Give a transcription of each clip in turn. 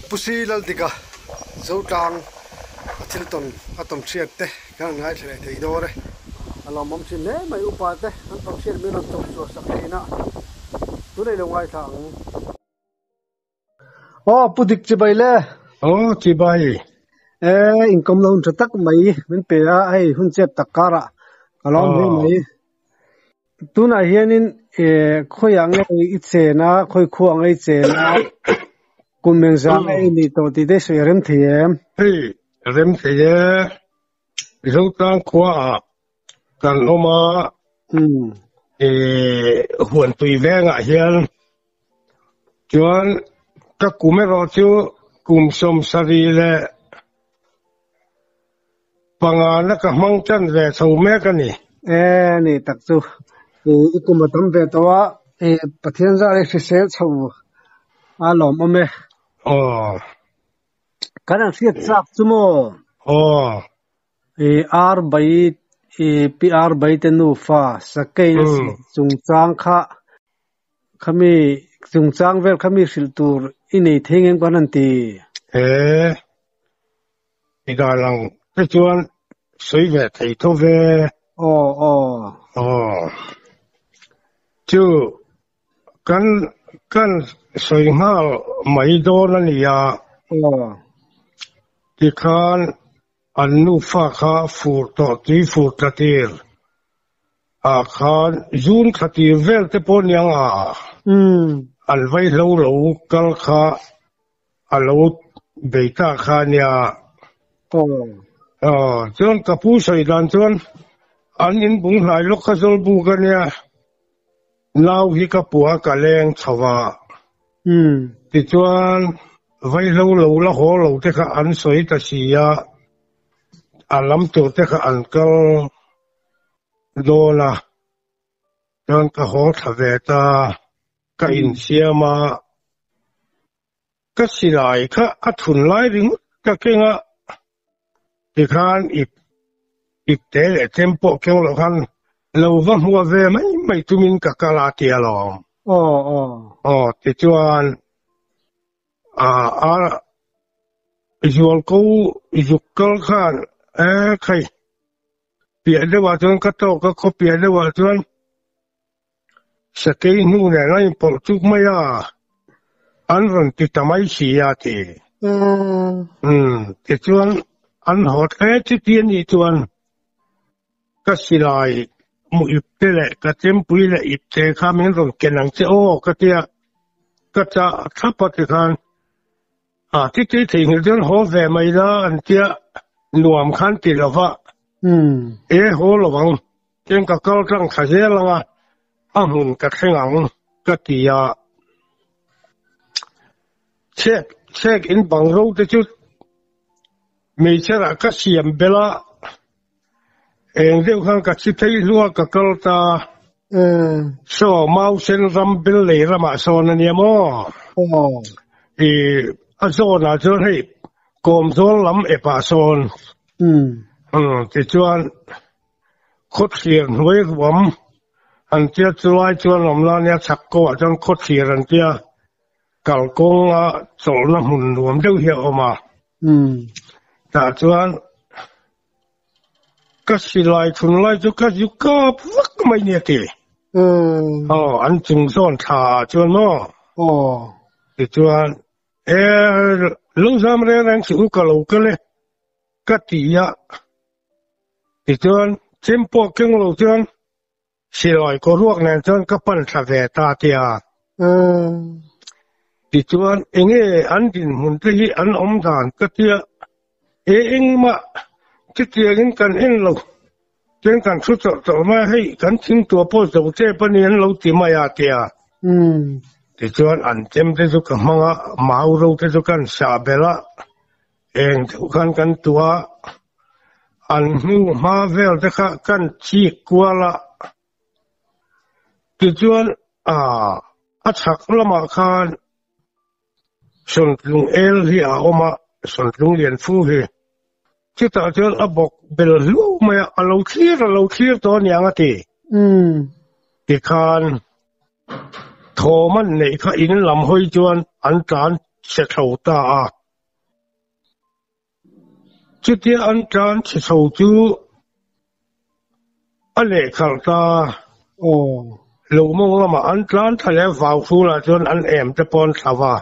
Pu Si Laldika Zotlang a thil tawn a tawn hriat te kan han ngaithla leh thei dawn e. A lawmawm thin hle mai upa te an tawn hriat min rawn chawp chhuah sak thin a, tunah i lo ngaithla ang. Aw Pu Dik chibai le. Aw chibai. E inkawm lo hun tha tak mai min pe a, hei hun chep tak karah ka lawm hle mai. Tunah hianin khawiah nge i chen a, khawi khuaah nge i chen a, kum engzah nge i nih tawh tih te sawi a rem thei em? Hei, rem thei e. Zotlang khuaah kan awm a, Huantui vengah hian chuan ka kum erawh chu kum 76 na ka hmang tan ve chho mek a ni. E ni tak chu i kum a tam ve tawh a, Pathian zar i hrisel chho a lawmawm e. Aw. Kan an hriat chak chu maw? Aw. I ar bai i pi ar bai te nufa sakei chungchang kha khami chungchang vel khami hrilh tur i nei thei ngem kan han ti. E i dan ang te chuan sawi ve thei tho ve. Aw aw. Aw. Chu kan kan sawi nghal mai dawn a nia. Aw. Tikhan an nufa kha fur tawh tui fur tla tir ah khan zun thla tir vel te pawh aniang a. An vaihlo lo kal kha a lo bei ta kha ania. Aw. Chuan ka pu sawi dan chuan an inbung hlai lawk kha zawlbuk ania. Nau hi ka pua ka leng chho a. Tichuan vaihlo lo la haw lo te kha an sawi ta si a, a lam tur te kha an kal dawn a, chuan ka haw thla ve ta, ka insiam a, ka silai kha a thun lai ringawt ka keng a, tikhan ip ip te leh chem pawh keng loh khan lo va hmuah ve mai mai tumin ka kal a ti alawm. Aw aw. Aw tichuan a a zualko zuk kal khan e khai piah deuhah chuan ka tawk a khaw piah deuhah chuan Sakei hnu nen a inpawlh chuk mai a, an rawn ti ta mai si a ti. Umm, tichuan an haw hle chuti a nih chuan ka silai mu ip te leh ka chempui leh ip te kha min rawn ken ang che aw ka tia, ka chah thlap a tikhan a titi theihnghilh chuan haw ve mai la an tia nuam khan ti lo va, e haw lo ang. Tin ka kal tlang thla zel ang a, a hmun ka thleng ang ka ti a. Chhek chhek in bang ro te chu meichherah ka siam belh a, eng deuh khan ka thi phei hlua ka kal ta. Saw Mausen ram bel lei ramah sawn a nia maw? I a zawnah chuan hei kawmzawl lam epah sawn. Tichuan. Khawthlir hnuai ruam an tia chulai chuan awm la nia chhak ko ah chuan khawthlir an tia kalkawng a chawlhna hmun nuam deuh hi a awm a tah chuan ka silai thun lai chu ka zu kap vak mai nia ti aw an chung zawn thla ah chuan maw tichuan e lo zam reng reng suh u ka lo kal e ka ti a. Tichuan, chem pawh keng lo chuan silai kaw ruak nen chuan ka pan thla ve ta tia. Tichuan, enge an dinhmun te hi an awm dan ka tia, e engmah chutiangin kan en lo, chuan kan thu chawrh chawrh mai a, hei kan thingtuah pawh zo tep a ni an lo ti mai a tia. Tichuan, an chem te chu ka hmang a, mau ro te chu kan sah belh a, Eng deuh khan kan tuah a, an hnu hma vel te kha kan chik kual a, tichuan a chhak lamah khan Sawntlung el hi a awm a, Sawntlung lian fu hi. Chutah chuan a bawk bel hluau mai a, a lo thlir a lo thlir tawh aniang a ti. Tikhan thawm an neih kha in lam hawi chuan an tlan che thlo ta a. Chutia an tlan chhe chho chu a lehkhalh ta. Lo mawng lamah an tlan thla leh vau hrulah chuan an em te pawh an thla va.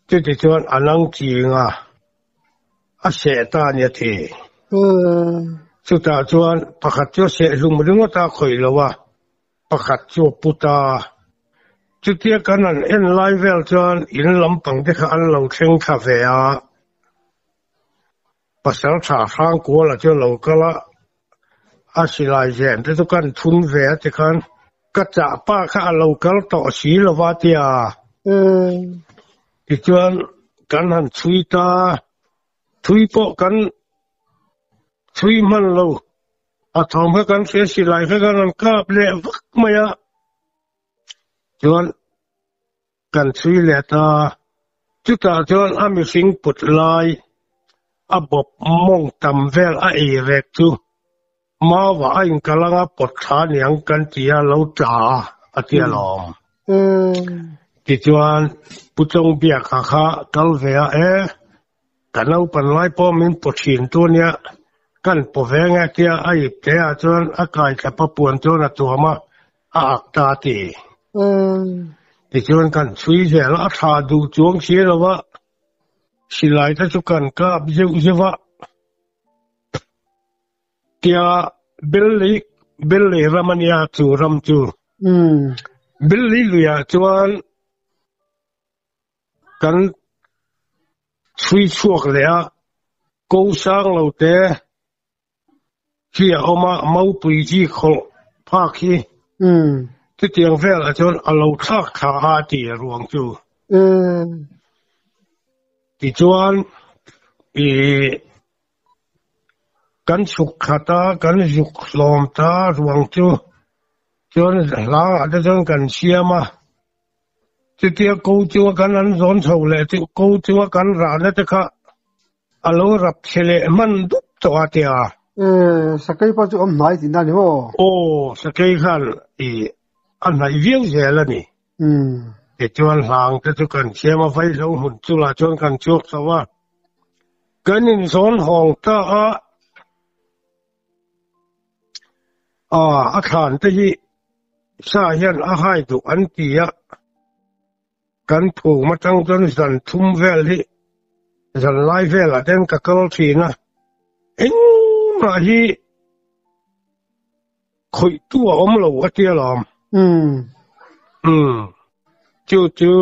Chuti chuan a nang ching a, a seh ta a ni a ti. Chutah chuan pakhat chu a seh hlum ringawt a khawih lo a, pakhat chu a pu ta. Chutia kan han en lai vel chuan in lampang te kha an lo thleng thla ve a. Pasal tha Hrangkuala chu a lo kal a, a silai zen te chu kan thun ve a tikhan ka chah pa kha a lo kal tawh si lo va tia. Tichuan kan han chhui ta, thui pawh kan chhui hman lo, a thawm kha kan hria silai kha kan han kap leh vak mai a, chuan Kan chhui leh ta. Chutah chuan a mihring put lai a bawp mawng tam vel a ei rek chu Maua a inkal anga pawt thla niang kan ti a lo tla a, a ti alawm. Tichuan Pu Chawngbiaka kha kal ve a, E, ka naupan lai pawh min paw thin tu ania, kan paw ve nge tia a ip te ah chuan a kai thlapa puan chuan a tuam a, a ak ta a ti. Tichuan kan chhui zel a, a thla duh chuang si lo va, silai te chu kan kap zeuh zeuh a. Tia Bellei Bellei ram a nia chu ram chu. Bellei luiah chuan kan chhui chhuak leh a, ko sang lo te Khi a awm a, Maupui chi khawlh phak hi chutiang velah chuan a lo thlak thla a ti a ruang chu. Tichuan ih kan chhuk khat a, kan zuk hlawm ta ruang chu chuan hlangah te chuan kan siam a, chutia ko chunga kan an zawn chho leh chu ko chunga kan rahna te kha A lo rap chhe leh hman dup tawh a tia. E, sakei pawh chu awm hnai tih na ni maw? Aw, sakei khan i a hnaih viau zel a ni. Tichuan hlang te chu kan siam a, vaihlo hmun chulah chuan kan chhuak chho a. Kan inzawn hawng ta a, a thlan te hi sa hian a hai duh an ti a. Kan phum atang chuan zan thum vel hi zan lai velah ten ka kal thin a, engmah hi khawih tu a awm lo a tia lawm. Umm chu chu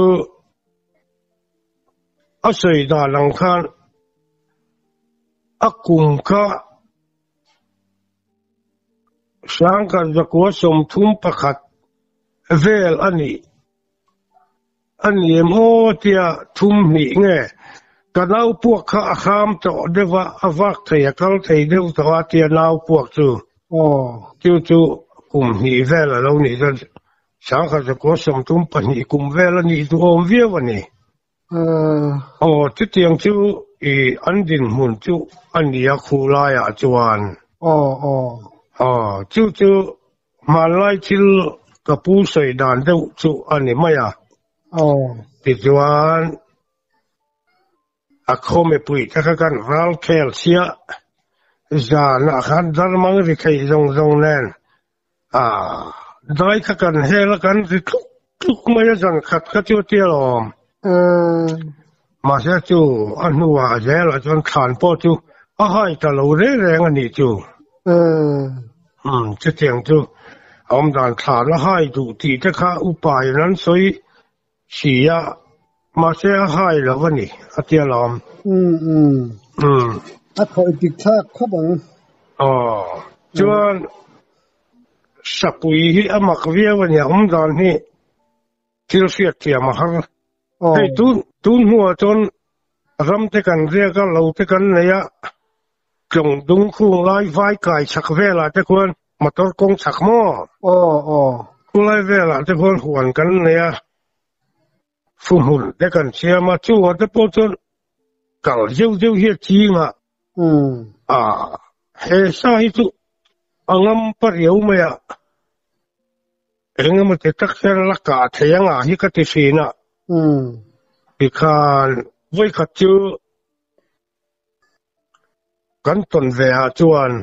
a sawi dan ang khan a kum kha Sangkhat zakua 31 vel a nih. A ni em aw tia thum hnih nge ka nau puak kha a kham tawh deuh a, a vak thei a kal thei deuh tawh a tia nau puak chu chu chu kum hnih vel a lo nih chuan sangkhat zakua 32 kum vel a nih duhawm viau a ni. Aw chutiang chu i an dinhmun chu a ni a khu laiah chuan. Aw chu chu Hmanlai thil ka pu sawi dan deuh chu a ni mai a. Tichuan, a khaw mipui te kha kan ral khel chhia zanah khan darmang ri thei zawng zawng nen dai kha kan hel a, kan ri tluk tluk mai a zan khat kha chu a tia lawm. Mahse chu a hnuah zelah chuan thlan pawh chu a hai ta lo reng reng a nih chu. Umm chutiang chu a awm dan thlan a hai duh tih te kha upa in an sawi si a, mahse a hai lo a ni a tia lawm. Umm. A khawih dik thlak khawp ang. Aw chuan sapui hi a mak viau a ni a awm dan hi. Thil hriat thiam a har. Hei tun tun hnuah chuan ram te kan riak a, lo te kan nei a, tlawng dung khung lai vai kai chhak velah te khuan motor kawng chhak maw? Khulai velah te khuan huan kan nei a, fuhmun te kan siam a, chungah te pawh chuan kal zeuh zeuh hi a ching a. He sa hi chu a ngam pa riau mai a. Engemaw ti tak hian la kah thei anga hi ka ti thin a. Tikhan vawikhat chu Kan tawn ve ah chuan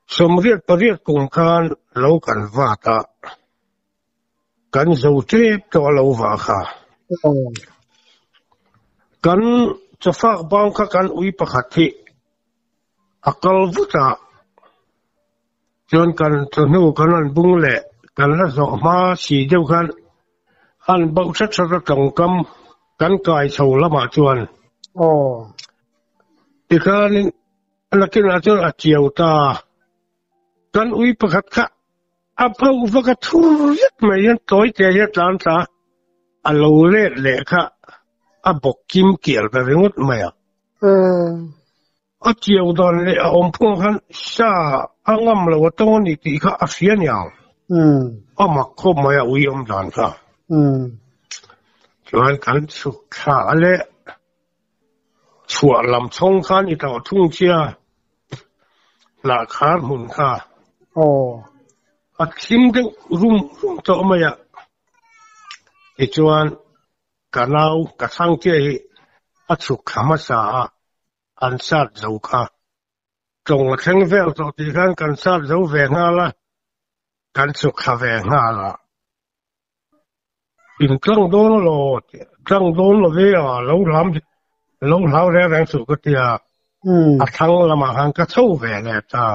88 kum khan lo kan vat a, kan zo tep tawh a lo vah kha. Kan chawfak bang kha kan ui pakhat hi a kal vut a, chuan kan chawhnu kan han bung leh kan la zawh hma si deuh khan an bauh hret hret a tawngkam kan kai chho lamah chuan. Tikhanin nakinah chuan a chiau ta. Kan ui pakhat kha a bauh vak a thur zet mai hian tawi te hian tlan tla a lo let leh kha a bawk kim kial ta ringawt mai a. A chiau dan leh a awm phung khan sa a ngam lo a tawng a ni tih kha a hria niang. A mak khawp mai a ui awm dan kha. Chuan kan chhuk thla leh chhuah lam chhawng khan i tawh thung chia hnah khar hmun kha a thim deuh rum rum tawh mai a. Tichuan ka nau ka thlang chiah hi a chhuk thla hmasa a, an sat zo kha. Tawng a thleng vel tawh tih khan kan sat zo ve nghal a, kan chhuk thla ve nghal a. In tlang dawn lo, tlang dawn lo ve a, lo hlam lo hlau reng reng suh ka tia, a thlang lamah khan ka chho ve leh ta.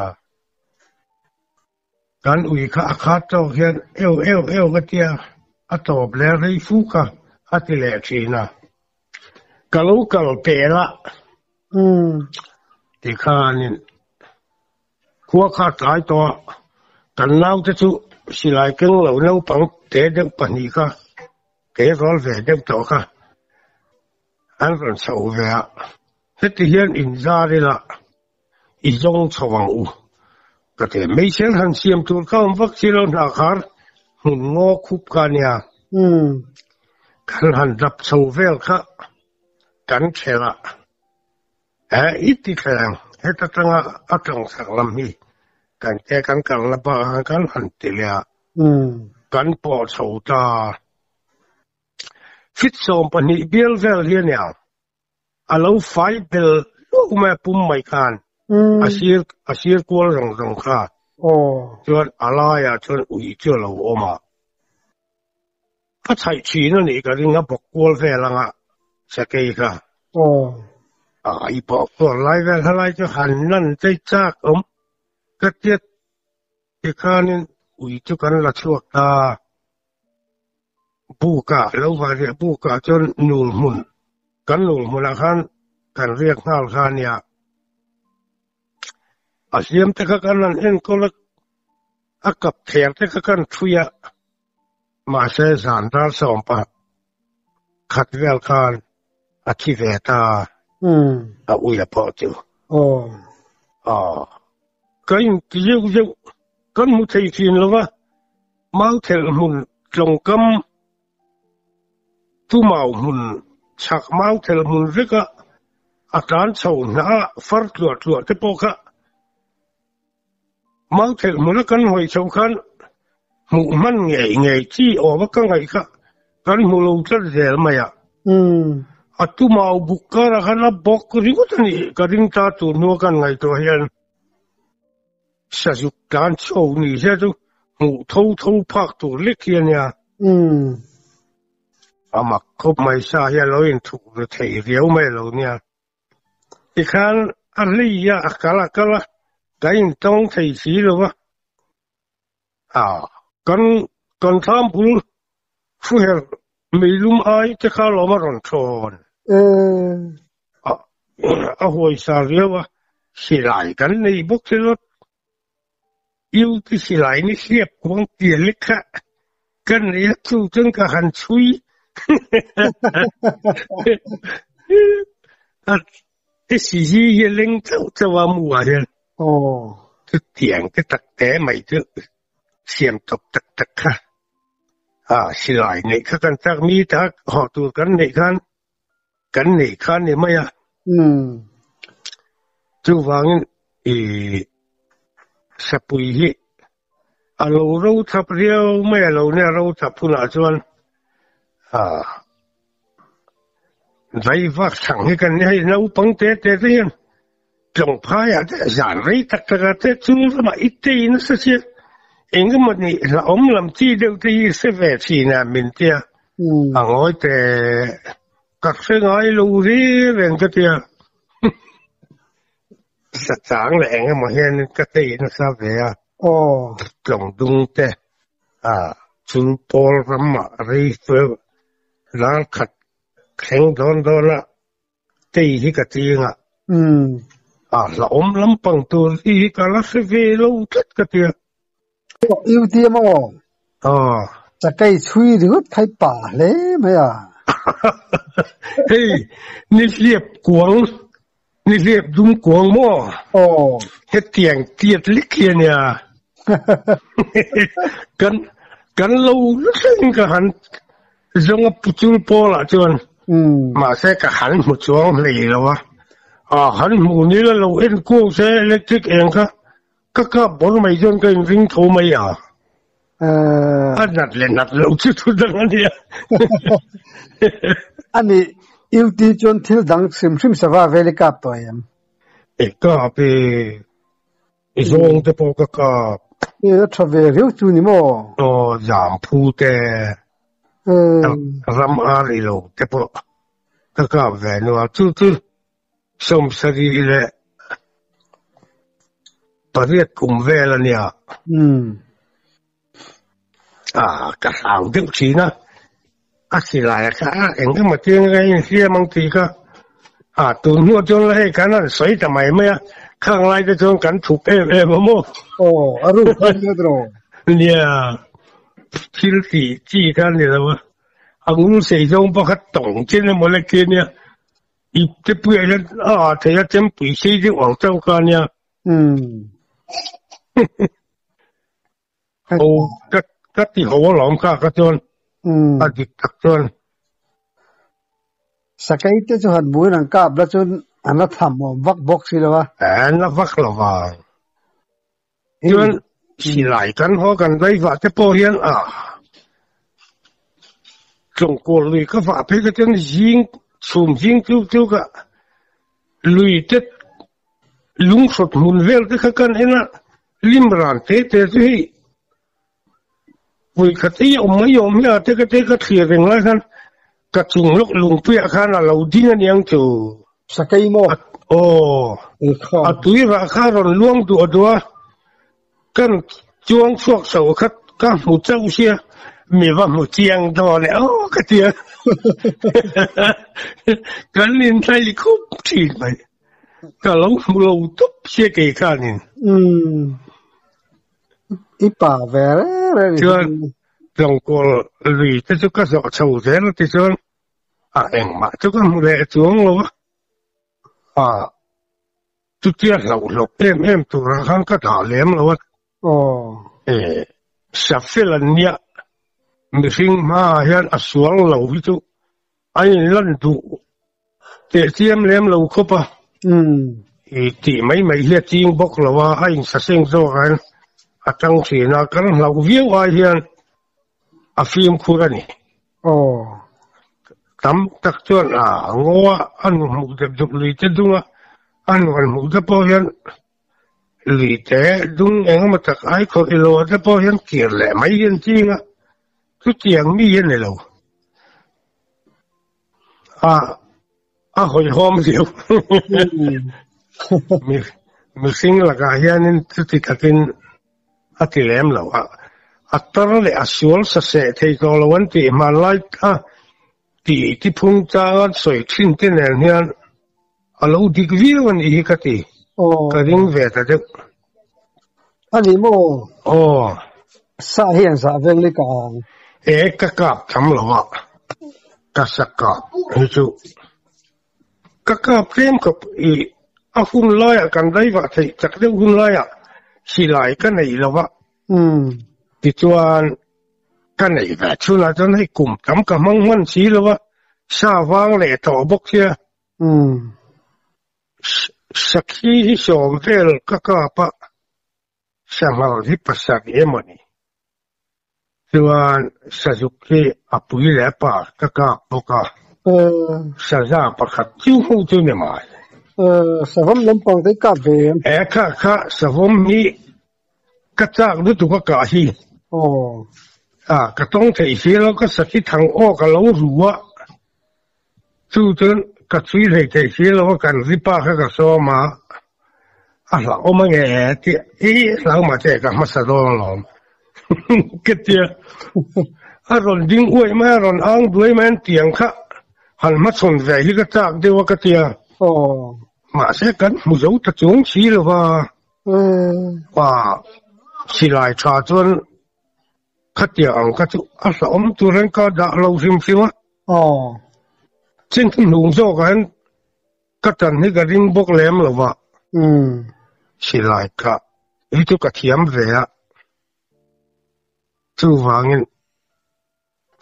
Kan ui kha a khat tawk hian eu eu eu ka tia, a tawp leh rei fuk a, a ti leh thin a. Ka lo kal pel a, tikhanin khua kha a tlai tawh a, kan naute chu silai keng lo naupang te deuh pahnih kha ke rual ve deuh tawh kha an rawn chho ve a, heti hian inzar ila I zawng chho ang u. Ka ti. Hmeichhe han siam tur kha awm vak si lo hna khar hmun ngaw khup kha a nia. Kan han dap chho vel kha kan thelh a, he i ti thleng heta tanga a tawng chak lam hi kan ke kan kal na bak ah khan kan han ti leh a, kan pawh chho ta. Fit 12 bial vel hi a nia. A lo fai bel luau mai a pum mai khan a sir a sir kual zawng zawng kha chuan a laiah chuan ui chu a lo awm a, a chhaih thin a nih ka ring a bawk kual vel anga sakei kha a i pawh kual lai vel helai chu han lan chei chak awm ka tiat tikhanin ui chu kan la chhuak ta. Bukah lo va riah bukah chuan nul hmun kan nul hmunah khan kan riak nghal kha a nia. A hliam te kha kan han enkawl a, a kap ther te kha kan thui a, mahse zan dar sawm pah khat vel khan a thi ve ta a ui a pawh chu. Aw ka inti zeuh zeuh kan hmu thei thin lo va. Mauthel hmun tlawngkam chu mau hmun chhak mauthel hmun veka a tlan chho hna a far tluah tluah te pawh kha mauthel hmuna kan hawi chho khan hmuh hman ngei ngei chi awm a ka ngaih kha kan hmu lo tlat zel mai a. A tu mau buk karah khan a bawk ringawt a nih ka ring ta tur hnua kan ngaihtuah hian. Sazuk tlan chho ni se chu hmuh tho tho phak tur lek hi a nia. A mak khawp mai sa hi a lo inthup ve thei riau mai lo nia. Tikhan a hlei a, a kal a kal a, ka intawng thei si lo va. A, kan kan thlam bul fuher meilum ai te kha lawm a rawn thawn. A, a huaisa riau a, silai kan nei bawk si lo. Iu ti silai ni hliap kuang pian lek kha kan nei a, chu chuan ka han chhui. A, si hi hi a leng chauh chauh a mu ah hian. Chutiang te tak te mai chu siam tawp tak tak kha a silai neih kha kan chak mi tak haw tur kan neih khan kan neih kha a ni mai a. Chuvangin i sapui hi a lo ro thap riau mai a lo nia ro thap hunah chuan a vai vak chang hi kan ni hei naupang te te te hian. Tlawng phaiah te zan rei tak takah te chu ramah i tei nasa sia, eng emaw ni hlauhawm lam chi deuh te hi hre ve thin a min tia, a ngawi te ka hre ngai lo ri reng ka tia. Sachang leh eng emaw hianin ka tei nasa ve a, tlawng dung te chu pawl ramah rei ral khat thleng dawn dawn a. Tei hi ka ching a. A hlauhawm lampang tur hi hi ka la hre ve lo tlat ka tia. U ti emaw? Aw. Chakei chhui ringawt khai pa hle mai a. Hei, nihliap kuang, nihliap dum kuang maw? Aw. Hetiang tiat lek hi a nia. Kan, kan lo thleng ka han Zawnga puchul pawlah chuan mahse ka han hmu chuang hlei lo a, a han hmu ni la lo en kuau se electric eng kha ka kap bawr mai chuan ka inring tho mai a, a nat leh nat loh chu thu dang a nia. A nih UT chuan thil dang hrim hrim sava vel i kap tawh em? E kap e. I zawng te pawh ka kap. I a tha ve riau chu ni maw? Aw zam phu te ram ar i lo te pawh ka kap ve nual chu chu sawmsarih leh pariat kum vel a nia. A ka hlau deuh thin a, a silai a kha eng emaw chiang a inhliam ang tih kha a tun hnuah chuan la hei kan han sawi ta mai mai a, khang lai te chuan kan thup em em a maw? Aw, a ruk khan nia tiraw? Nia, thil tih chi kha a ni lo a, a ngul sei zawng pakhat tawng chen emaw le khi nia, ip te puiah hian a ah thei a, chempui sei deuh ang chauh kha nia. Ho ka ka ti ho alawm kha ka chuan a dik tak chuan. Sakei te chu han buin an kap la chuan an la tham awm vak bawk si lo a. An la vak lo va. Chuan silai kan haw kan dai vah te pawh hian a tlawngkawl lui ka vah phei ka chuan zing chhum zing tluk tluk a lui te lunghrot hmun vel te kha kan en a. Lim ran te te chu hei vawikhat ei awm mai awm hi a te ka te ka thlir reng lai khan ka chung lawk lungpuiah khan a lo ding a niang chu. Sakei maw? Aw, a tui rah kha a rawn luang duah duah a, kan chuang chhuak chho kha ka hmu chauh sia, mi va hmu chiang dawn e aw ka ti a, kan inhlai khup thin mai. Ka lo hmu lo tawp sia kei khanin. Umm. I pa ve reng reng i Chuan tlawngkawl lui te chu ka zawh chho zel a tichuan a engmah chu ka hmu leh chuang lo a. A chutia hlauh hlawp em em turah khan ka dah lem lo a. Aw. E Safel an nia mihring hmaah hian a sual lo hi chu A inlan duh teh chiam lem lo khawp a, i tih mai mai hi a ching bawk lo a, a insaseng zawk ah hian a tang thin a, kan hlauh viau ai hian a fimkhur a ni. Tam tak chuan a ngaw a, a nu hmuh dep dup lui te dung a, a nu han hmuh te pawh hian lui te dung eng emaw tak ai khawih lo ah te pawh hian kir leh mai hi an ching a. Chutiang mi a ni lo. A a hawihhawm riau. Mi mihring lakah hianin chuti takin a ti lem lo. A a tar leh a sual sa seh thei tawh lo an tih hmanlai a tih tiphung changa sawi thin te nen hian a lo dik viau a nih hi ka ti. Ka ring ve ta deuh. A ni maw? Aw. Sa hi an zah veng lek ang. E ka kap tham lo a, ka sa kap hi chu ka kap tlem khawp i a hun laiah kan daivah theih chak deuh hun laiah silai ka nei lo a. Tichuan ka neih ve chhunah chuan hei kum tam ka hmang hman si lo a, sa vang leh tawh bawk sia. Sakhi hi sawm vel ka kap a, sanghal hi pasarih emaw ni. Chuan sazuk hi a pui leh a pa ka kap bawk a, saza pakhat chiu ho chu ni mai. Savawm lampang te i kap ve em? E kha kha savawm hi ka chak lutuk a kah hi. Aw. A ka tawng theih si lo ka saki thang aw ka lo ru a. Chu chuan ka chhui hlei theih si lo a kan ri pa kha ka sawm a. A hlauhawm a nge tih i hlau mah che ka hmasa dawn alawm ka tia. A rawn ding uaih mai a rawn ang duai mai an tiang kha han hmachhawn ve hi ka chak deuh a ka tia. Mahse kan hmu zo ta chuang si lo va. Pa silai tha chuan Khatia ang kha chu a hlauhawm tur hian ka dah lo hrim hrim a. Chin hnung zawkah hian ka tan hi ka ring bawk lem lo va. Silai kha hi chu ka thiam ve a. Chuvangin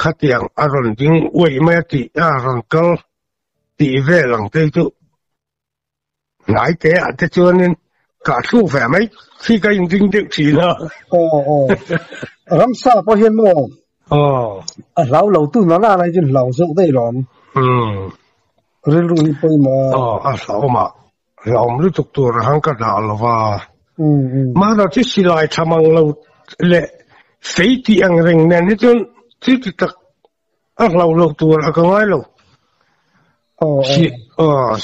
khatiang a rawn ding uaih mai a tih a rawn kal tih vel ang te hi chu Hnai te ah te chuanin kah thluk ve mai khi ka inring deuh thin a. Aw aw. Ramsa pawh hian maw? Aw. A hlau lo tu nana lai chuan hlau zawk daih lawm. Umm. Rilru hi pawimawh. Aw a hlauhawm a. Hlauhawm lutuk tur a hang ka dah lo va. Umm umm. Mahna chu silai tha mang lo leh fei tih ang reng nen hi chuan thil ti tak A hlau lo tur a ka ngai lo.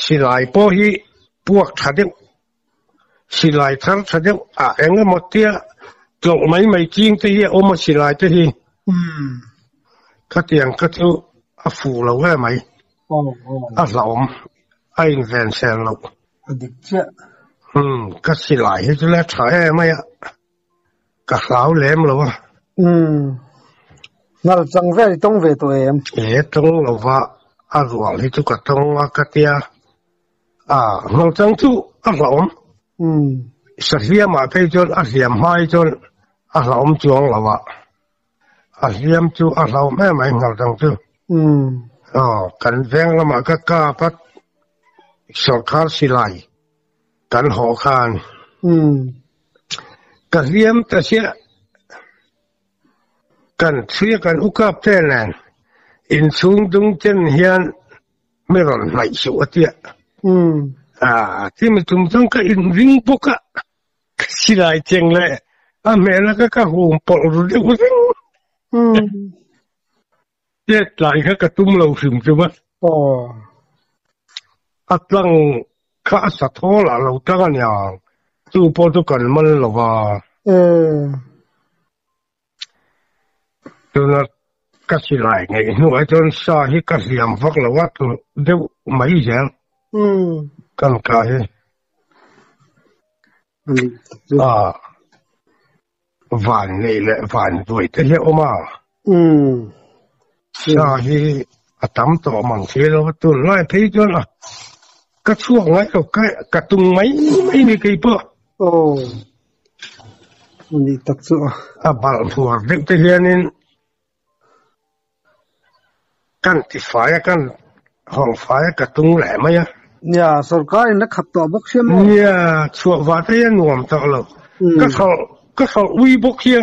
Silai pawh hi puak tha deuh, silai thar tha deuh a eng emaw tia tlawlh mai mai ching te hi a awm a silai te hi. Khatiang kha chu a fuh lo em mai. A hlauhawm a inven sel loh. A dik chiah. Ka silai hi chu le tha em mai a. Ka hlau lem lo a. Umm. Ngal chang vel i tawng ve tawh em? E tawng lo va, a rual hi chu ka tawng a ka tia. A, ngal chang chu a hlauhawm. Umm. Sahliamah phei chuan a hliam hma hi chuan a hlauhawm chuang lo a. A hliam chu a hlauhawm em mai ngal chang chu. Umm. Aw, kan veng lamah ka kap a, sawrkar silai kan hawh khan. Umm. Ka hliam ta chiah. Kan thlir kan ukap te nen inchhung dung chen hian mi rawn hnaih suh a tia. Ah, ti mi tum chuan ka inring bawk a, ka silai cheng leh a hmel a ka hum pawlh ru deuh reng. Chet tlai kha ka tum lo hrim hrim a. A tlang kha a sa thawl ah lo tlang a niang. Chu pawh chu kan man lo va. Tuna ka silai ngeih hnuah chuan sa hi ka hliam vak lo a, tu deuh mai zel kan kah hi. Van nei leh van duai te hi a awm a. Sa hi a tam tawh mang si lo a, tunlai phei chuan a ka chhuak ngai lo, ka ka tung mai mai ni kei pawh. Aw, ni tak chu a. A balh hmuar deuh te hianin Kan ti fai a, kan hawng fai a, ka tung leh mai a. Nia, sorkar in a khap tawh bawk sia maw? Nia, chhuah vah te hi a nuam tawh lo. Ka hralh, ka hralh ui bawk hia,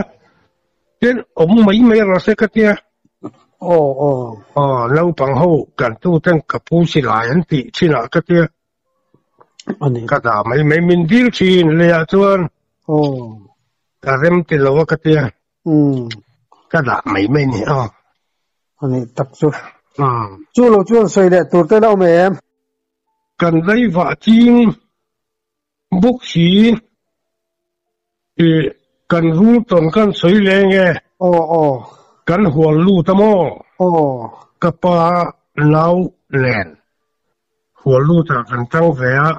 tin awm mai mai rawh se ka tia. Aw, aw. Aw, naupang ho kan tu ten ka pu silai an tih thin ah ka tia. Ka dah mai mai min dil thin leh ah chuan. Aw. Ka rem ti lo a ka tia. Ka dah mai mai ni aw. A nih tak chu. Chu lo chuan sawi leh tur te la awm em? Kan lei vah ching bawk si i kan rul tawn kan sawi leng e. Aw aw. Kan hual lut a maw? Aw. Ka pa nau nen hual lut ah kan tang ve a,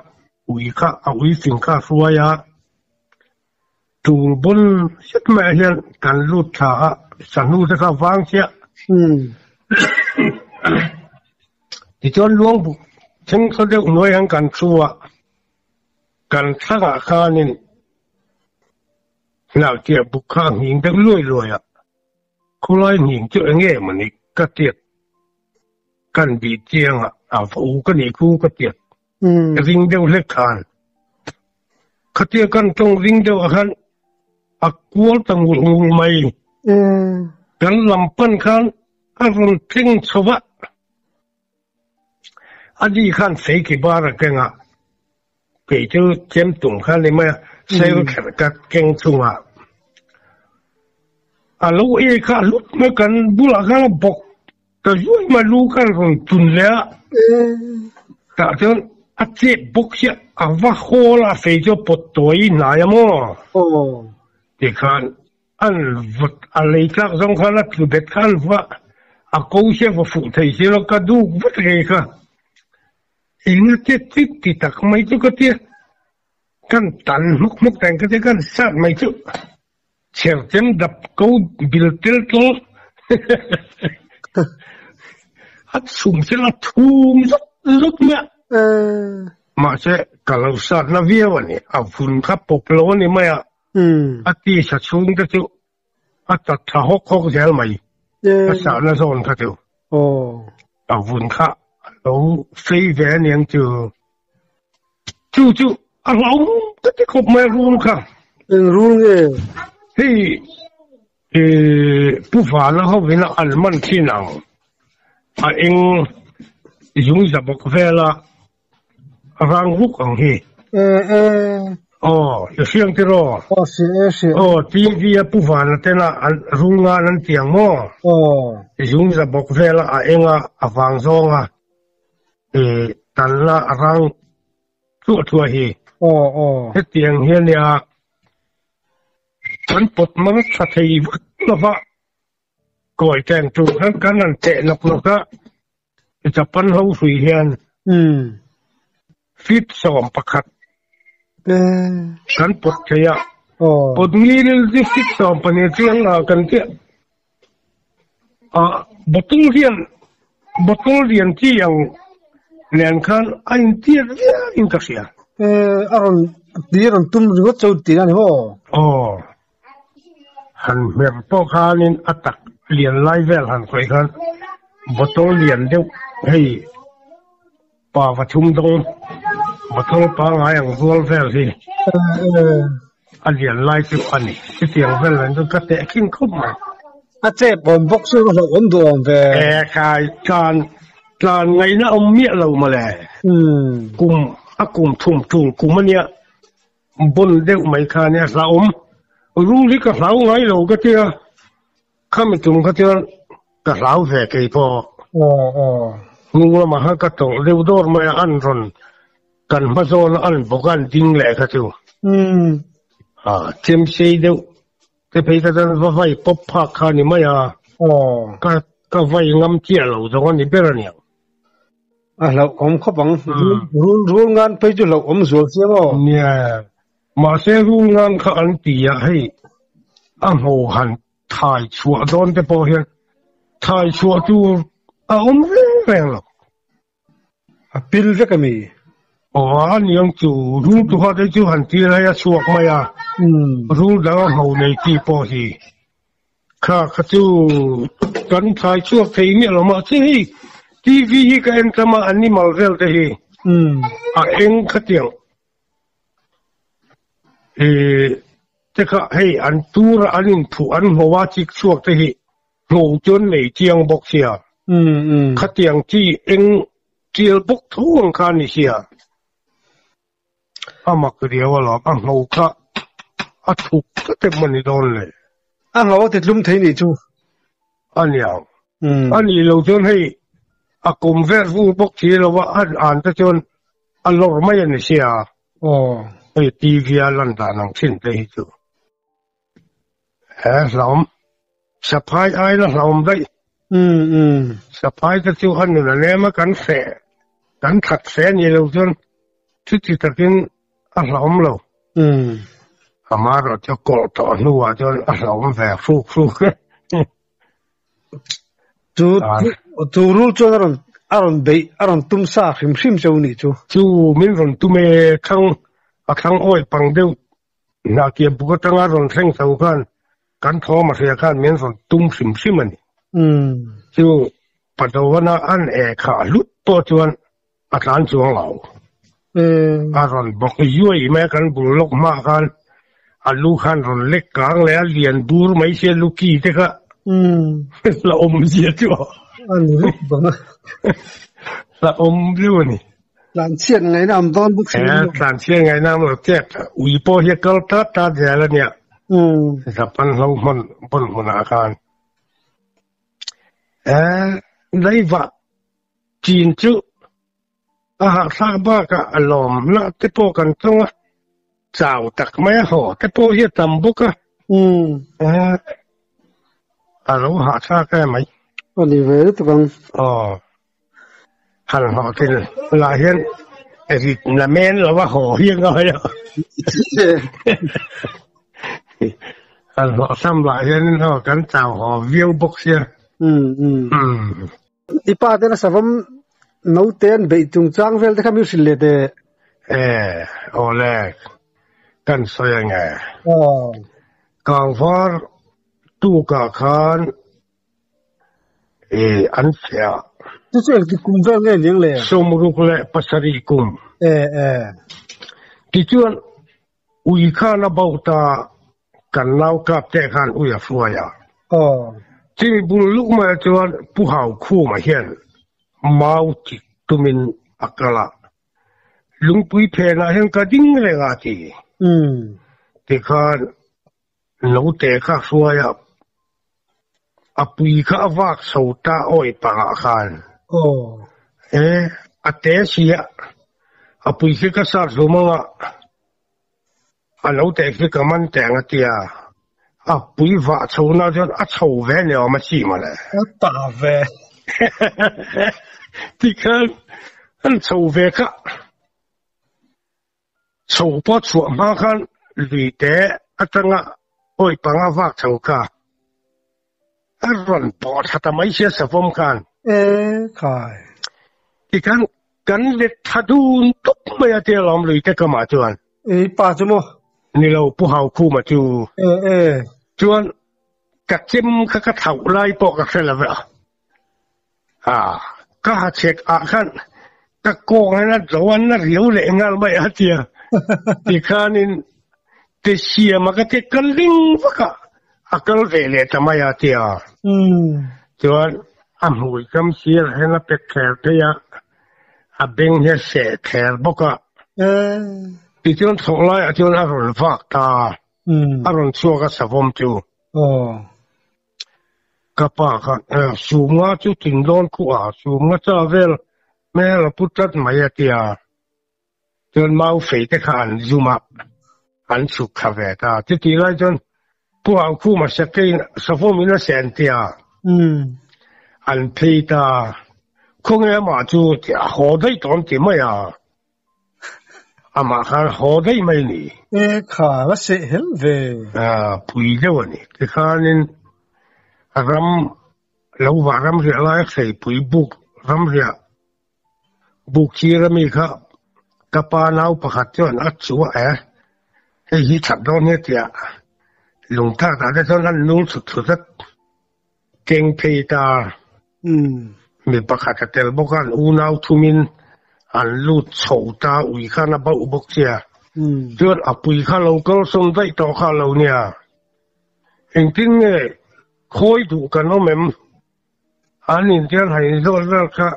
ui kha a ui fing kha a hruai a. Tul bul zet maiah hian kan lut thla a, sahnu te kha vang chiah. Tichuan luang buk thingthaw deuh hnuai hian kan thu a, kan thlangah khanin hnahkiah buk kha a nghing deuh luai luai a, khawlai nghing chu eng nge mawni ka tiat kan bih chiang a, a va u ka nih khu ka tiat ring deuh hlek khan. Khatia kan tawng ring deuh ah khan a kual ta ngul ngul mai. Kan lam pan khan a rawn thleng chho va. A ni khan fei ki bar a keng a. Kei chu chem tum kha ni mai a, sel kher ka keng chungah a lo e kha a lut mai kan bulah khan a bawk ta zuai mai lu khan rawn tun leh a, tah chuan a chep bawk hian a va hawl a fei chu a pawt tawi hnai a maw tikhan an vawt a lei tlak zawng khan a tlu bet kha an va a ko hian va fuh thei si lo ka duk vat ngei kha. Eng a tet tit ti tak mai chu ka tia, kan tan hmawk hmawk teng ka tia kan sat mai chu chherchem dap ko bil tel tlawl a chhum sela a thum zut zut mai a. Mahse ka lo sat na viau a ni, a vun kha pawp lo a ni mai a, a tisa chhung te chu a tat tha hawk hawk zel mai ka sahna zawn kha chu a vun kha a lo fei ve aniang chu chu chu a hlauhawm ka ti khawp mai a rul kha eng rul nge hei pu vana hovin a an man thin ang a eng zung za bawk vela Rang vuk ang hi. E e. Aw, i hriang tiraw? Aw, hria e, hria e. Aw, TV a pu vana tena an rul ngan an ti ang maw? Aw. Zung za bawk vela a eng a, a vang zawng a, e talna a rang thuah thuah hi. Aw, aw. Hetiang hian nia kan pawt mar tha thei vak lova kawi teng tur khan kan han teh nawk nawk a. Japan ho hrui hian feet 11 kan pawt thei a, pawt ngilil chu feet 12 chu an la kan tia. Ah, bottle hian bottle lian chi ang nen khan a intiat viau in ka hria. A rawn ti a rawn tum ringawt chu tih a ni maw? Aw, Han hmer pawh khanin a tak lian lai vel han khawih khan bottle lian deuh hei pa va thum dawng bottle pangngai ang rual vel hi a lian lai chu a ni. Chutiang vel nen chuan ka tehkhin khawp mai. A chep awm bawk chu ka hlauhawm duh awm ve. E khai tlan tlan ngaihna awm miah lo mawle. Kum a kum thum tul kum ania. Bon deuh mai kha nia hlauhawm. Rul hi ka hlau ngai lo ka tia, khami tum kha chuan ka hlau ve kei pawh. Hnung lamah khan ka tawlh deuh dawr mai a, an rawn kan hma zawn a an bawk a an ding leh kha chu. Chem sei deuh te phei kha chuan va vai pawp phak kha a ni mai a, ka vai ngam chiah lo zawng a ni ber a niang. A hlauhawm khawp ang. Rul rul ngan phei chu hlauhawm zual chiang aw. Nia, mahse rul ngan kha an ti a hei a hmu han thai chhuah dawn te pawh hian thai chhuah tur a awm reng reng lo. A pil vek a mi? Aw a niang chu rul tu kha te chu han tir hei a chhuak mai a, rul dang a hmu nei chi pawh hi Kha kha chu kan thlai chhuak thei miah lo mahse hei TV hi ka en tam a animal vel te hi a eng khatiang ih te kha hei an tur a an inphuh an hmu a chik chhuak te hi hmu chuan nei chiang bawk sia khatiang chi eng tial bawk tho ang kha a ni sia. A mak riau alawm, a ngho kha a thuk tlat em a ni dawn le? A ngho a ti tlum thei nih chu. A niang. A nih lo chuan hei a kum vel vur bawk si lo a, an an te chuan a lawr mai a ni sia. Aw. Hei TV a lan dan ang thin te hi chu. He hlauhawm, saphai aina hlauhawm daih. Saphai te chu a nun a nem a, kan hreh, kan that hle a nih loh chuan chuti takin a hlauhawm lo. Amaherawhchu kawlh tawh hnuah chuan a hlauhawm ve hruk hruk e. Chu chu rul chuan a rawn a rawn beih a rawn tum sa hrim hrim cheu nih chu. Chu min rawn tum e, thlang a thlang awih pang deuh Hnahkiah buk atanga rawn thleng chho khan kan thawm a hria khan min rawn tum hrim hrim a ni. Chu Padowana an e kha a hlut pawh chuan a tlan chuang lo. A rawn bawk zuai mai a, kan bul lawk hmaah khan a lu khan rawn lek kang leh a, lian bur mai sia lu ki te kha la awm zia chu a ni ruk bang a, la awm viau a ni. Tlanchhiat ngaihna awm dawn bawk si lo. Tlanchhiat ngaihna awm lo tep. Ui pawh hi a kal tat tat zel a nia. Japan hlo hmun hmun hmunah khan. Leiva chin chu a hahthlak bakah a lawmna te pawh kan tawng a, chau tak mai a haw te pawh hi a tam bawk a. A lo hahthlak em mai. A ni ve lutuk ang. Aw. Han hlawh thil lah hian rit na men lo a haw hi a ngai a. Han hlawh sam lah hian in haw kan chau haw viau bawk sia. I pa ten a savam naute an beih chungchang vel te kha min hrilh leh teh. E, awle, kan sawi ange. Kangvar tukah khan E, an fiah. Chu chu engtik kum vel nge niang le? 67 kum. E, e. Tichuan, ui khan a bo ta, kan nau kap te khan ui a hruai a. Aw. Chimi bul luk mai chuan Pu Haukhuma hian mau tik tumin a kal a. Lungpui phenah hian ka ding reng a ti. Tikhan Naute kha hruai a, a pui kha a vak chho ta awi pangah khan. E, a te si a, a pui khi ka sat hlum ang a, a naute khi ka man teh ang a ti a, a pui vah chho na chuan a chho ve ni awm a chi mawle. A ta ve. Tikhan an chho ve kha. Chho pawh chhuah hma khan lui te atanga awi panga vak chho kha a rawn pawh thla ta mai sia savawm khan. E khai. Tikhan kan let thla dun tawp mai a tia lawm lui te kamah chuan. E pa chu maw? Ni lo Pu Haukhuma chu. E e. Chuan ka chem kha ka thlauh lai pawh ka hre lo ve a. A, ka ha chhek ah khan ka kawng hian a zo a na riau leh nghal mai a tia. Tikhanin te siam a ka ti kal ding vak a, a kal ve leh ta mai a tia. Chuan a hmui kam sir hian a pe kher phei a, a beng hi a seh kher bawk a. Tichuan thawh laiah chuan a rawn vak ta, a rawn chhuak a savawm chu. Ka pa kha Sumnga chu tin dawn khuh a, Sumnga cha vel hmel a pu tlat mai a tia. Chuan mau fei te kha an zum a, an chhuk thla ve ta. Chutih lai chuan Pu Haukhuma sakei savawm in a sen tia an phei ta. Khawnge amah chu a haw daih tawh an ti mai a. Amah khan haw daih mai ni. E kha la seh hel ve. A pui deuh a ni. Tikhanin ram lo vah ram riah lai a hleipui buk ram riah buk sir ami kha ka pa nau pakhat chuan a chu a e hei hi that dawn hi a tia lungthak dah te chuan an nul chhut chhut a keng phei ta. Mi pakhat a tel bawk a, an unau thumin an lut chho ta, ui khan a bauh bawk sia. Chuan a pui kha lo kal sawn daih tawh kha a lo nia. Engtin nge khawi duh kan awm em? An intial hain zawt vel kha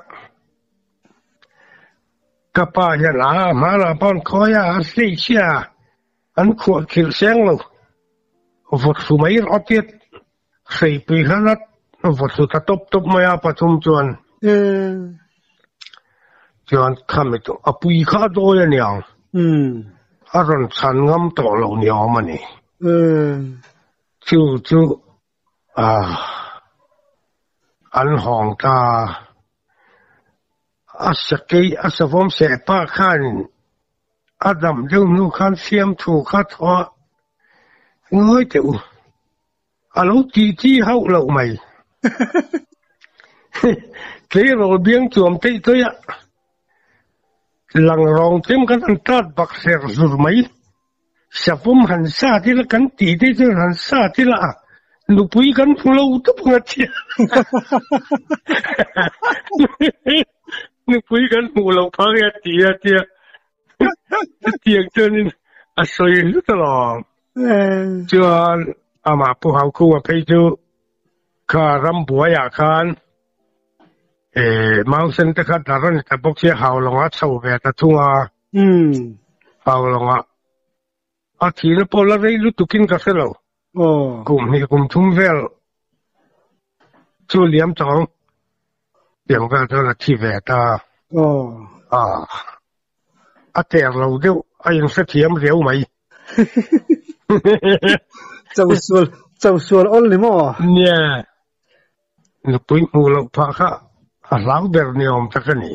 ka pa hian a hmanah pawn khawi a, a hlei sia, an khuah khilh seng lo, vawt thlu mai rawh a tiat. Hreipui hlan a vaw thlu ta tawp tawp mai a pathum chuan chuan khami chu a pui kha a dawi a niang a rawn chhan ngam tawh lo ni awm a ni. Chu chu an hawng ta a sakei a savawm seh pa khanin a dam deuh hnu khan fiamthu kha thaw a ngawi teh u. A lo ti chi hauh loh mai. Tleirawl biang chuam teih tawih a, lang rawng chem kan han tat bak ser zur mai. Savawm han sat ila kan tih te chuan han sat ila a, nupui kan hmu lo tawp ang a tia. Nupui kan hmuh loh phah nge a ti a tia. Chutiang chuanin a sawi hlut alawm. Chuan amah Pu Haukhunga phei chu kha rambuaiah khan Mausen te kha dar a ni ta bawk sia Haulawngah a chho ve ta thung a. Haulawngah a thihna pawh la rei lutukin ka hre lo. Kum hnih kum thum vel chu liam tawh ang. Tiang vel chuan a thi ve ta. A ter lo deuh a inhrethiam riau mai. Chosual chosual awl ni maw? Nia. Nupui hmuh loh phah kha a hlau ber ni awm tak a ni.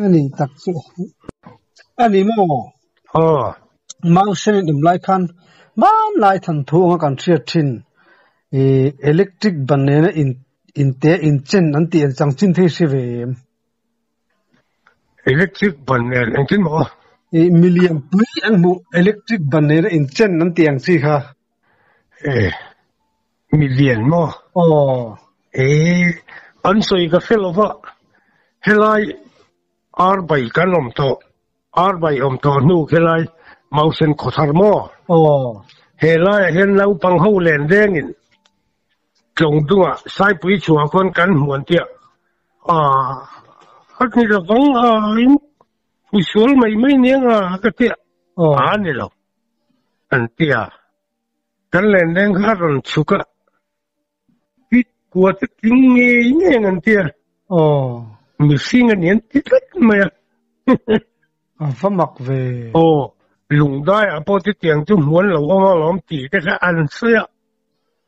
A ni tak chu. A ni maw? Aw. Mausen in awm lai khan hmanlai thanthu anga kan hriat thin i electric ban nena in inte inchen an tih ang chang chin thei hre ve em? Electric ban nen engtin maw? I milian pui an hmuh electric ban nena inchen an tih ang chi kha. E milian maw? Aw. E an sawi ka hre lova helai arbai kan awm tawh arbai awm tawh hnu khelai Mausen khawthar maw? Aw. Helaiah hian naupang ho len dengin Tlawng dungah Saipui chhuah khawn kan hmuan tiah a a ni lovang a in hmuisual mai mai nia nga ka tia a ni lo an tia kan len leng kha a rawn chhuk a pit kua te tling ngei ngei ang an tia mihring a ni an ti tlat mai a. A va mak ve. Aw lungdaiah pawh chutiang chu hmuan lo awm alawm tih te kha an sawi a.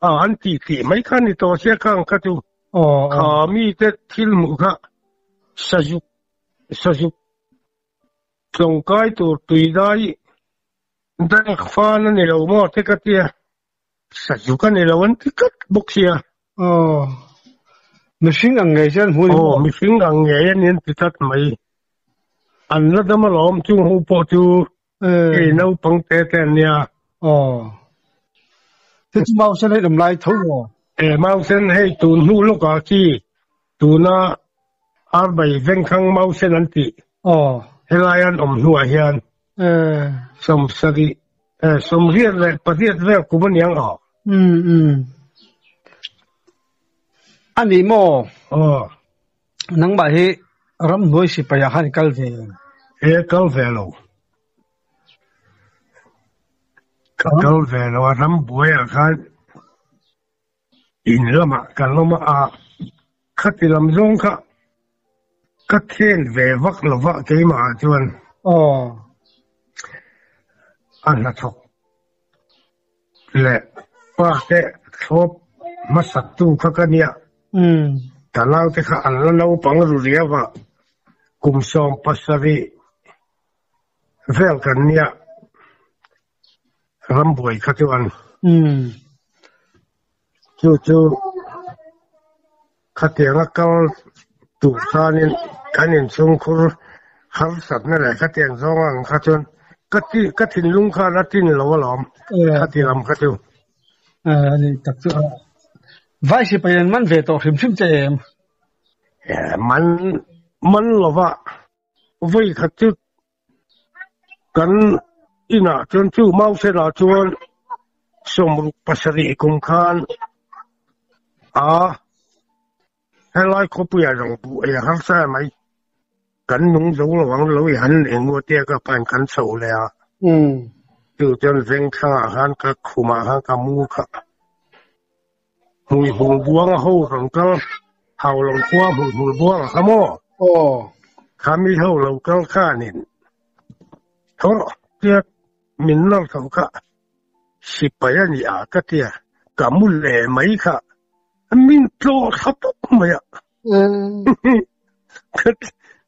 A an tih tih mai kha ni tawh sia khang kha chu kha mite thil hmuh kha sazuk sazuk tlawngkai tur tui dai dai fan a ni lo maw te ka tia sazuk a ni lo an ti tlat bawk sia. Aw mihring ang ngei chuan hmu ni maw? Aw mihring ang ngei a ni an ti tlat mai. An la dam alawm chung ho pawh chu Hei naupang te te an nia. Aw. Te chu Mausen hei lam lai tho maw? E Mausen hei tun hnu lawkah khi tuna Arbai Vengthlang Mausen an tih. Aw. Helai an awm hnuah hian. E. Sawmsarih e sawmriat leh pariat vel kum a niang aw. Um um. A ni maw? Aw. Nangmah hi ramhnuai sipai ah khan i kal ve em? E kal ve lo. Ka kal ve lo a rambuai ah khan in lamah kan awm a, khati lam zawng kha ka then ve vak lo va keimah ah chuan. Aw. A hnathawk leh pa te thlawp hmasak tu kha ka nia. Ka naute kha an la naupang ru riau a, kum 70 vel kan nia rambuai kha chuan. Chu chu khatianga kal tur khanin kan inchhungkhur harsatna leh khatiang zawng ang kha chuan ka ti ka thinlung khan a tin lo alawm khati lam kha chu. Ani tak chu a vai sipai an man ve tawh hrim hrim che em? Man man lova vawi khat chu Kan inah chuan chu Mausenah chuan 67 kum khan a helai khawpuiah zawng buh ei a harsa mai. Kan nung zo lo ang lo i han leh ngawt tia ka pain kan chho leh a. Chu chuan vengthlangah khan ka khumah khan ka mu kha. Hmuihmul buanga ho rawn kal hau lo khua hmuihmul buanga kha maw? Aw. Kha mi ho lo kal khanin tho rawh tia min nawr tho kha sipai a ni a ka tia ka mu leh mai kha min tlawh thla tawp mai a.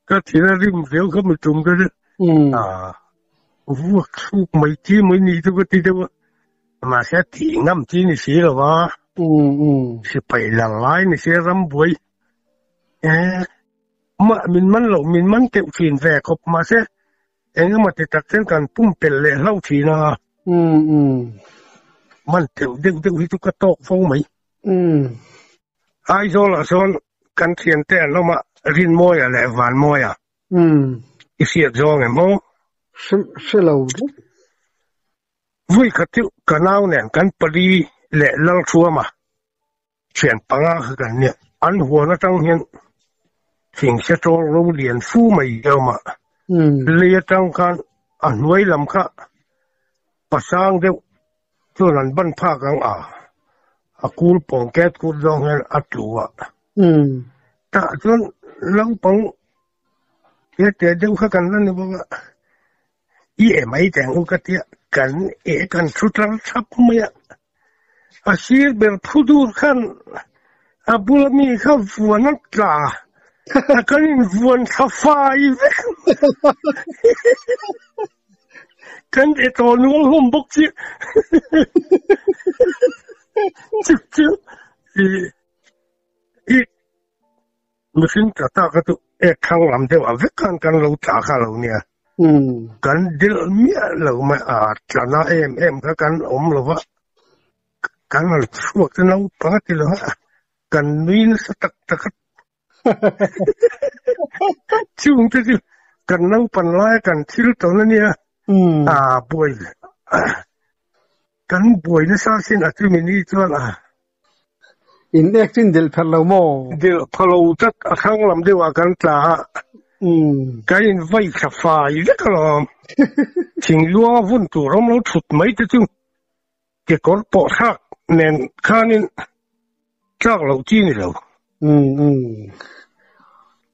Ka thil a rim viau kha mi tum ka nia. Vuak thluk mai chi mai ni chu ka ti deuh a. Mahse a tih ngam chi ni si lo va. Sipai lar lai ni si ram buai. Mah min man loh min man teuh thin ve khawp mahse engemaw ti tak chuan kan pumpelh leh hlauh thin a. Man teuh deuh deuh hi chu ka tawk fo mai. Aizawlah sawn kan thiante an awm a, Rinmawia leh Vanmawia. I hriat zawng em aw? Hre lo deuh. Vui khat chu ka nau nen kan pali leh Lalthuama thian panga kha kan nia. An huan atang hian Thingse ṭawl ro lian fu mai hi a awm a, lei aṭang khan a hnuai lam kha pasang deuh chuan an ban phak ang a, a kul pawng ket kut zawng hian a tlu a. Tah chuan naupang te te deuh kha kan la ni bawk a, i e mai teh ang u ka tia, kan e kan thu tlar thap mai a. A sir ber phu dur khan a bula mi kha vuan a tla a, kan invuan thla fai vek kan e tawh nual hlawm bawk chiah chu chu i i Mihring tla tak a chu ek thlang lam deuh ah vek khan kan lo tla kha lo nia. Kan dilh miah lo mai a, tla na em em kha kan awm lo va, kan han chhuak te naupang a ti lo a, kan nui nasa tak tak a. Chung te chu kan naupan laia kan thil tawn a nia, a buai kan buai nasa sin a chumi ni chuan a. In ek chu in delh pherh lo maw? Delh pha lo tak a thlang lam deuh ah kan tla a, kan in vai thla fai vek alawm. Thingluang a vun tur awm lo thut mai te chu kekawr pawh thlak nen khanin tlak loh chi ni lo.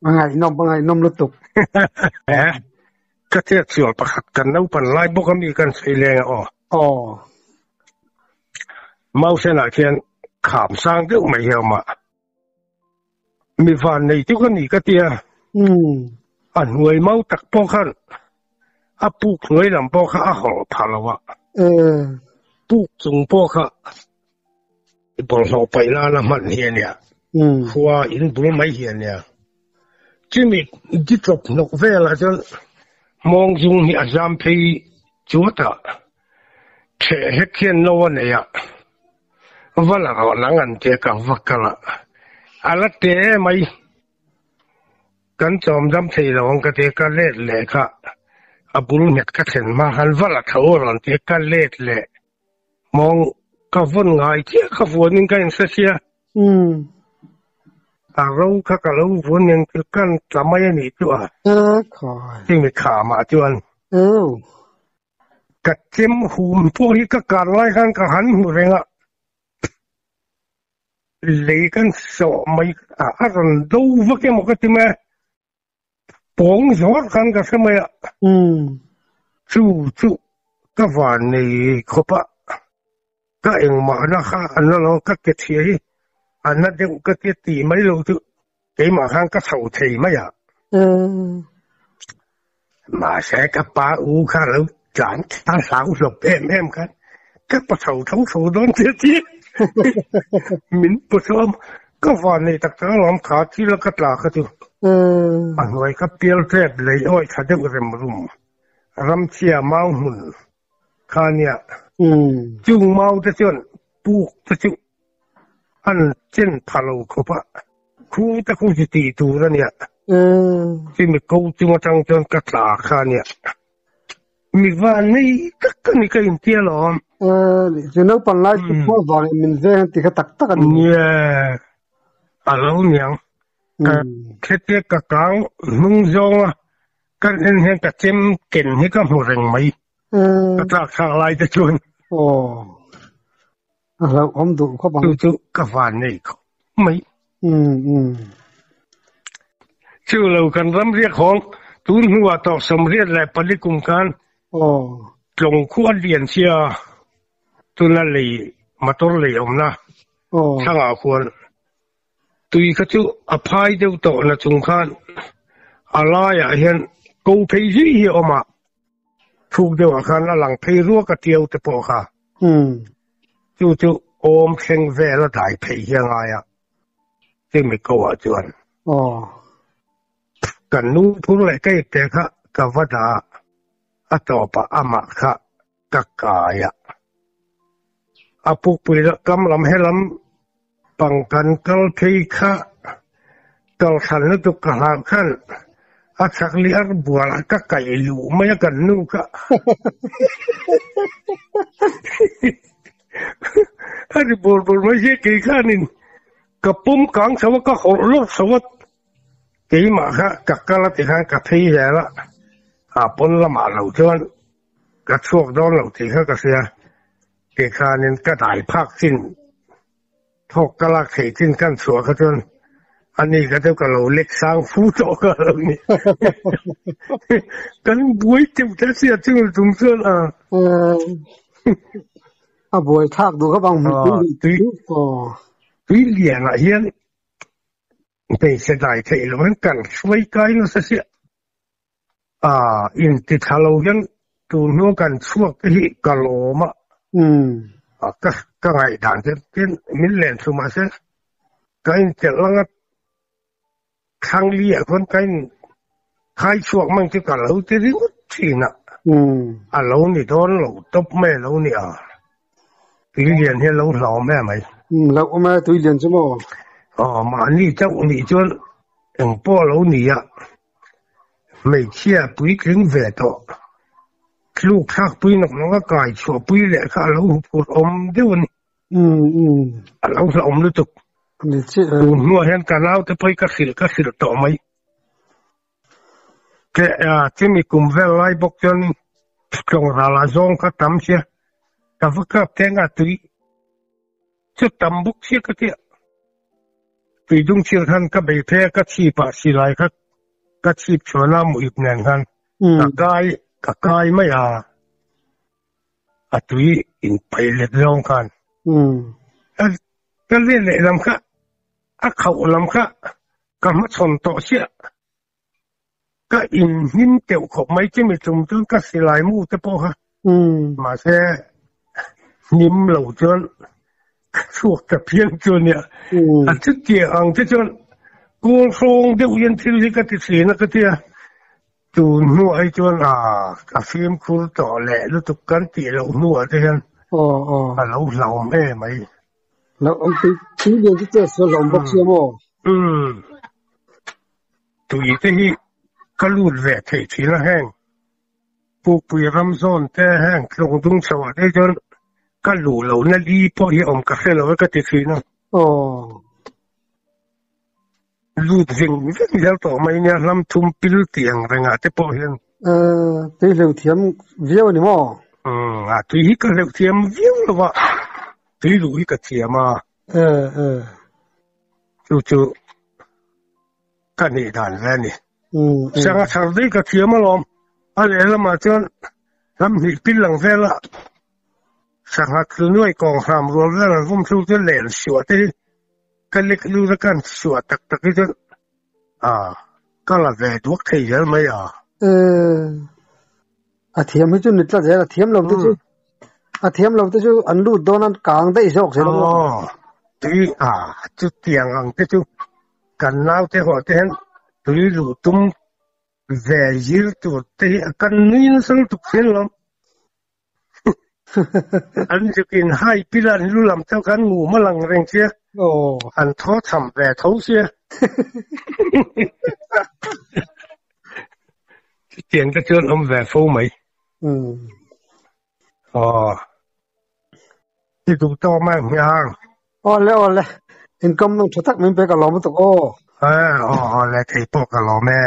A ngaihnawm, a ngaihnawm lutuk. Ka chet sual pakhat kan naupan lai bawk ami kan sawi leng a aw. Aw. Mausenah khian kham sang deuh mai hi a awm a, mi van nei chu ka ni ka tia, a hnuai mau tak pawh khan a puk hnuai lam pawh kha a hawlh pha lo a, puk chung pawh kha bawlhhlawh paih nana hman hi a nia, khua in bul mai hi a nia. Chumi di tlawp hnawk velah chuan hmawng zung hi a zam phei chuat a. Theh hlek hian no a nei a, va la rawh nang an tia ka va kal a, a la te mai. Kan chawm dam thei lo ang ka tia ka let leh kha a bul nghet ka thlen hma khan va la tho rawh an tia ka let leh mawng ka vawn ngai chiah ka vuanin ka inhre sia. A ro kha ka lo vuan nen chu kan tla mai a nih chu a. Chumi khamah chuan. Ka chem hum pawh hi ka kar lai khan ka han hmu reng a, lei kan sawh mai a, a rawn do vak emaw ka ti mai a, pawng zawr khan ka hre mai a, chu chu ka van nei khawp a, ka engmahna kha a na lo, ka ke chhia hi a na deuh ka tia tih mai lo chu keimah khan ka chho thei mai a. Mahse ka pa u kha lo tlan a hlau hlawp em em khan ka pa chho tho tho dawn che chi min pu chuam ka van nei tak tak alawm kha thil a ka tla kha chu a hnuai ka pial tep lei awi tha deuh rem rum ramchhia mau hmun kha nia chung mau te chuan puk te chu an chen pha lo khawp a, khu te khu chu tih tur a nia. Chumi ko chung atang chuan ka tla kha a nia. Mi van nei tak ka ni ka intia alawm. Chu naupang lai chu khua vangin min veng an ti kha tak tak a ni. Nia, a lo niang. Ka hretia ka kang hnung zawnga kan en hian ka chem ken hi ka hmu reng mai. Ka tlak thlak lai te chuan. Aw. A hlauhawm duh khawp ang. Chu chu ka van nei khawp mai. Chu lo kan ram riak hawng tun hnuah tawh 34 kum khan tlawng khu a lian sia tuna lei motor lei awmna thlangah khuan tui kha chu a phai deuh tawh na chung khan a laiah hian ko phei zui hi a awm a. Thuk deuhah khan a lang phei ruak a tiau te pawh kha. Chu chu awm thleng vel a dai phei hi a ngai a, chumi ko ah chuan. Kan nu phur leh ka ipte kha ka va dah a, a tawpah amah kha ka kai a. A pukpui lah kam lam helam pang kan kal phei kha kal thlan lutuk ka hlau khan a chak liar bual ah ka kaih luh mai a kan nu kha. A ri bawr bawr mai sia kei khanin ka pawm kang chho a ka hawrh lawk chho a. Keimah kha ka kal a tikhan ka phei zel a, a pawn lamah lo chuan ka chhuak dawn lo tih kha ka hria. Tikhanin ka dai phak chin thawk ka lak theih chin kan chhuah kha chuan ani kha chu ka lo lek sang fu tawh ka lo ni. Kan buai teuh ta sia chu tum chuan a. A buai thlak duh khawp ang tui tui lianah hian Hmeichhe dai theih loh hian kan hruai kai nasa chiah. A inti tha lo hian tun hnu kan chhuak te hi ka lawm a. Ka ka ngaihdan te tin min len thlu mahse ka intelh anga thlang li ah khuan ka in khai chhuak mang chu ka lo ti ringawt thin a. A lo ni dawn lo tawp mai a lo ni a. Tui lian hi a lo hlauhawm em mai. Lo awm e, tui lian chu maw? Aw, mahni chauh nih chuan eng pawh a lo ni a, hmeichhia puitling ve tawh tluk thlak pui nawk nawk a kai chhuah pui leh kha a lo huphurh awm deuh a ni. A lo hlauhawm lutuk. Tun hnuah hian ka naute pawh hi ka hrilh ka hrilh tawh mai. Ke chimi kum vel lai bawk chuan tlawng ral ah zawng kha tam sia ka va kap te anga tui chu tam bawk sia ka tia tui dung thil khan ka bei phei a ka chhip ah silai kha ka chhip chhuan a muip nen khan ka kai ka kai mai a a tui in paih let zawng khan ka let lehlam kha a khauh lam kha ka hmachhawn tawh chiah. Ka inhnim teuh khawp mai chumi tum chuan ka silai mu te pawh kha mahse hnim lo chuan ka chhuak ta phian chu ania. A chutiang ang te chuan kawl hrawng deuh hian thil hi ka ti thin a ka tia. Tun hnuah hi chuan a fimkhur tawh leh lutuk kan tih loh hnuah te hian a lo hlauhawm em mai. Lo awm tui tui lian chu chet sual hlawm bawk sia maw? Umm. Tui te hi ka lut ve theih thin a heng Pukpui ram zawn te heng tlawng dung chho ah te chuan ka luh loh na li pawh hi awm ka hre lo e ka ti thin a. Aw. Lut veng veng zel tawh mai nia hlam thum pil tih ang reng ah te pawh hian. Aaa tui hleuh thiam viau a ni maw? Umm a tui hi ka hleuh thiam viau lo a, tui luh hi ka thiam a. Aaa aaa. Chu chu ka nih dan ve a ni. Sanga thar daih ka thiam alawm, a lehlamah chuan hlam hnih pil ang vel a sangha tlu nuai kawng hram rual vel an vawm thlu chu len suah te hi Ka lek lut a kan chhuah tak tak hi chuan a ka la ve duak thei zel mai a. A thiam hi chu ni tlat zel, a thiam lo te chu a thiam lo te chu an lut dawn an kang daih zawk zel ang. Aw tui a chutiang ang te chu kan naute ho te hian tui luh tum ve zir tur te hi a kan nui nasa lutuk thin lo. An zukin hai pil an lu lam chauh khan ngum a lang reng sia. An thaw tham ve tho sia. Chutiang te chuan awm ve fo mai. Aw. Ti duh tawk mai ang hmiang. Awle awle. Income nung tha tak min pe ka lawm lutuk aw. Aw awle thei pawh ka lawm e.